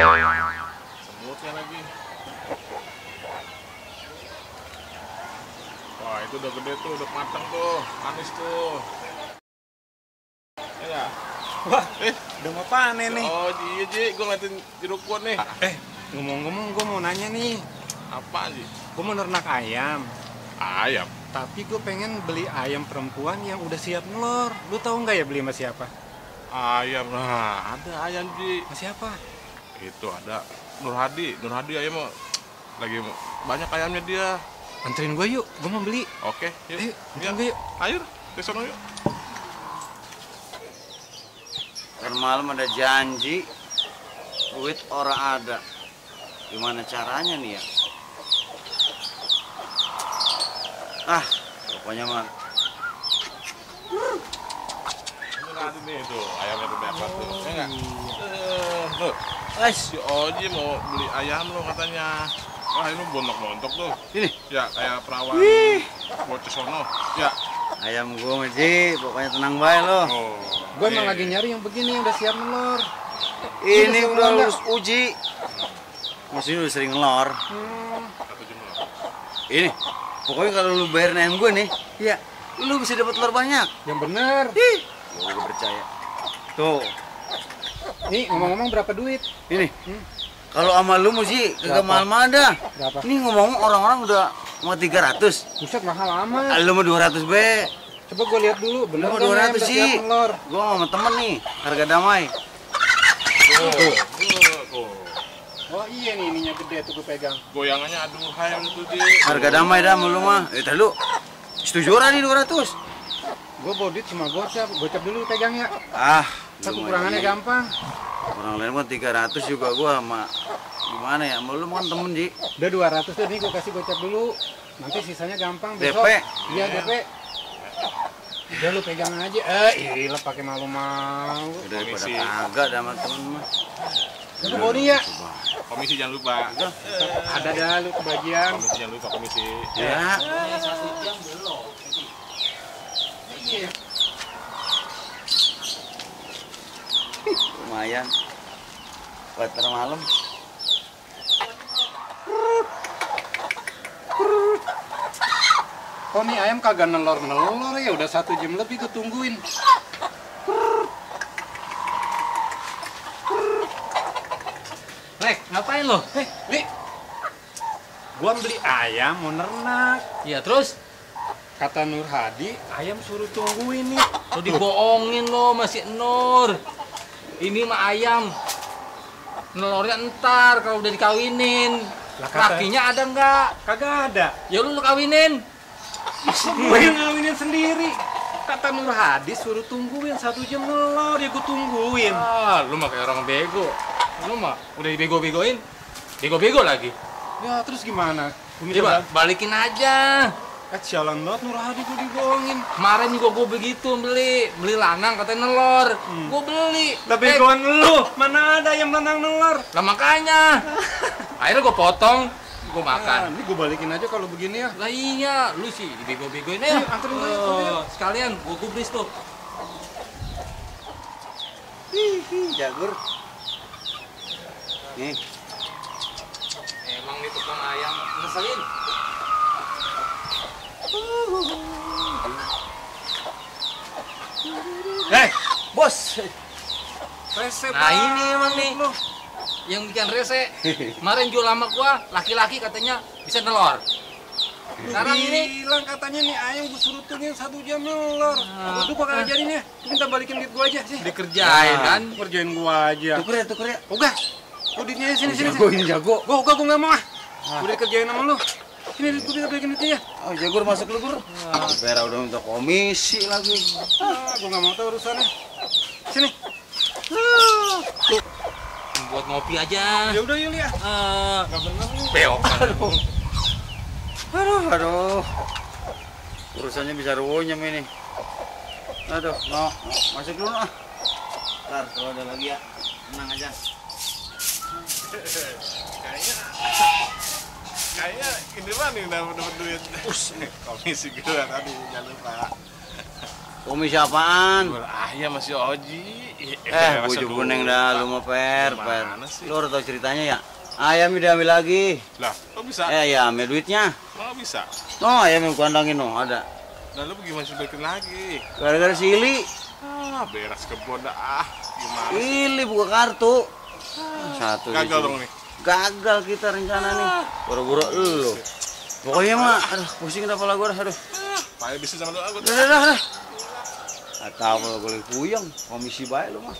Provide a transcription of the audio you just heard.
Semutnya lagi. Wah, itu udah gede tuh, udah matang tuh, manis tuh. Ya nggak? Wah, udah mau panen nih. Oh iya Ji, gue ngeliatin jeruk gua nih. Ngomong-ngomong, gue mau nanya nih. Apa Ji? Gue mau ternak ayam. Ayam. Tapi gue pengen beli ayam perempuan yang udah siap nelor. Lu tahu nggak ya beli sama siapa? Ayam, nah ada ayam Ji. Sama siapa? Itu ada Nur Hadi ayam mau lagi banyak ayamnya dia. Anterin gue yuk, gue mau beli. Oke, yuk. Ayo, anterin gue yuk. Ayo, ke sono yuk. Ntar malam ada janji, duit orang ada. Gimana caranya nih ya? Pokoknya mah. Ini ada nih tuh, ayamnya udah dapat tuh. Ya nggak? Tuh, si Oji mau beli ayam lo katanya. Wah, ini bontok-bontok tuh. Ini? Ya, kayak perawan bocah sono. Ya. Ayam gue Maji, pokoknya tenang baik lo. Oh. Gue emang lagi nyari yang begini yang udah siap nelor. Ini udah lulus uji. Maksudnya udah sering ngelor. Satu jumlah. Ini, pokoknya kalau lu bayar ayam gue nih, ya, lu bisa dapat telur banyak. Yang bener. Ih, gue percaya. Tuh, Nih, ngomong-ngomong berapa duit? ini. Kalau sama lu Muji, kagak mahal-mahal dah. Berapa? Ini ngomong orang-orang udah mau 300. Buset, mahal amat. Lu mau 200 be. Coba gue lihat dulu, bener Lu mau kan ayam 200 udah sih. siap nelor. Gua sama temen nih, harga damai. Tuh. Oh iya nih, ininya gede tuh gue pegang. Goyangannya aduhai itu Ji. Harga damai dah sama lu mah. Tar lu. Setuju orang nih 200. Gue bawa duit cuma gocap dulu pegang ya. Lu Ntar kekurangannya mah gampang. orang lain mah 300 juga gua sama gimana ya? Sama lu kan temen, Ji. Udah 200 tuh, nih gue kasih gocap dulu. Nanti sisanya gampang DP? besok. Iya, DP. Udah lu pegang aja. Ilah pakai malu-malu. Udah pada Komisi. kagak dah sama temen mah. Lu bawa nih ya. Komisi jangan lupa. Ada dah lu kebagian. Komisi jangan lupa komisi. Ya. Iya. Lumayan. Buat ntar malam. Oh nih ayam kagak nelor-nelor ya, udah 1 jam lebih gue tungguin. Rek, ngapain lo? Li, gua beli ayam mau ternak. Ya terus? Kata Nur Hadi, ayam suruh tungguin nih. Lo dibohongin lo, masih Nur. Ini mah ayam. Nelornya entar kalau udah dikawinin. Lah, kata- Lakinya ada nggak? Kagak ada. Ya lu kawinin. Gue yang ngawinin sendiri. Kata Nur Hadi suruh tungguin 1 jam nelor, ya gue tungguin. Ah, lu mah kayak orang bego. Lu mah udah dibego-begoin. Bego-bego lagi. Ya terus gimana? Gua minta Coba balikin aja. sialan banget Nur Hadi gue dibohongin. Kemarin juga gue begitu beli lanang katanya nelor. Gue beli. Lah begoan lu, mana ada yang lanang nelor? Lah makanya. Akhirnya gue potong, gue makan. Ini gue balikin aja kalau begini ya. Lah iya, lu sih dibego-begoin ya. Anterin gue yuk. Sekalian gue kubris tuh. Hihi, jagur. Nih, Emang nih tukang ayam ngeselin. bos. Rese Nah ini emang nih yang bikin rese. Kemarin jual sama gua, laki-laki katanya bisa nelor. Sekarang ini bilang katanya nih ayam gue suruh tungguin 1 jam nelor. Lu gua kagak jadi nih. Lu minta balikin duit gua aja sih. dikerjain kan. Kerjain gua aja. Tuker ya. Udah. Lu duitnya sini sini. Jago ini jago. Gua nggak mau ah. Udah dikerjain sama lu. Sini duit gua balikin duitnya ya. Oh, jagur masuk lu, Gur. Vera udah minta komisi lagi. Gua nggak mau tahu urusannya. Sini. Buat ngopi aja. Ya udah yuk ya. Enggak bener lu. Beok. Aduh. Urusannya bisa runyam ini. Aduh, no. Masuk dulu ah. Ntar kalau ada lagi ya, tenang aja. Kayaknya ini mah nih dapat duit. Komisi gue tadi jangan lupa. Komisi apaan? Jual ayam masih Oji. Bujuk kuning dah, lu mau per. Gimana sih? Lu udah tau ceritanya ya? Ayam diambil lagi. Lah, kok bisa? Ya ambil duitnya. Kok bisa? No, ayam yang kandangin no, ada. Nah, lu gimana sih balikin lagi? Gara-gara si Ili. Beres kebon dah. Gimana sih? Ili buka kartu. Satu. Gagal dong nih. Gagal kita rencana nih. Buru-buru lu. Pokoknya mah, aduh pusing dah kepala gua dah, aduh. Payah bisnis sama lu, aku. Dah. Atau kalau gue puyeng, komisi baik lu mah.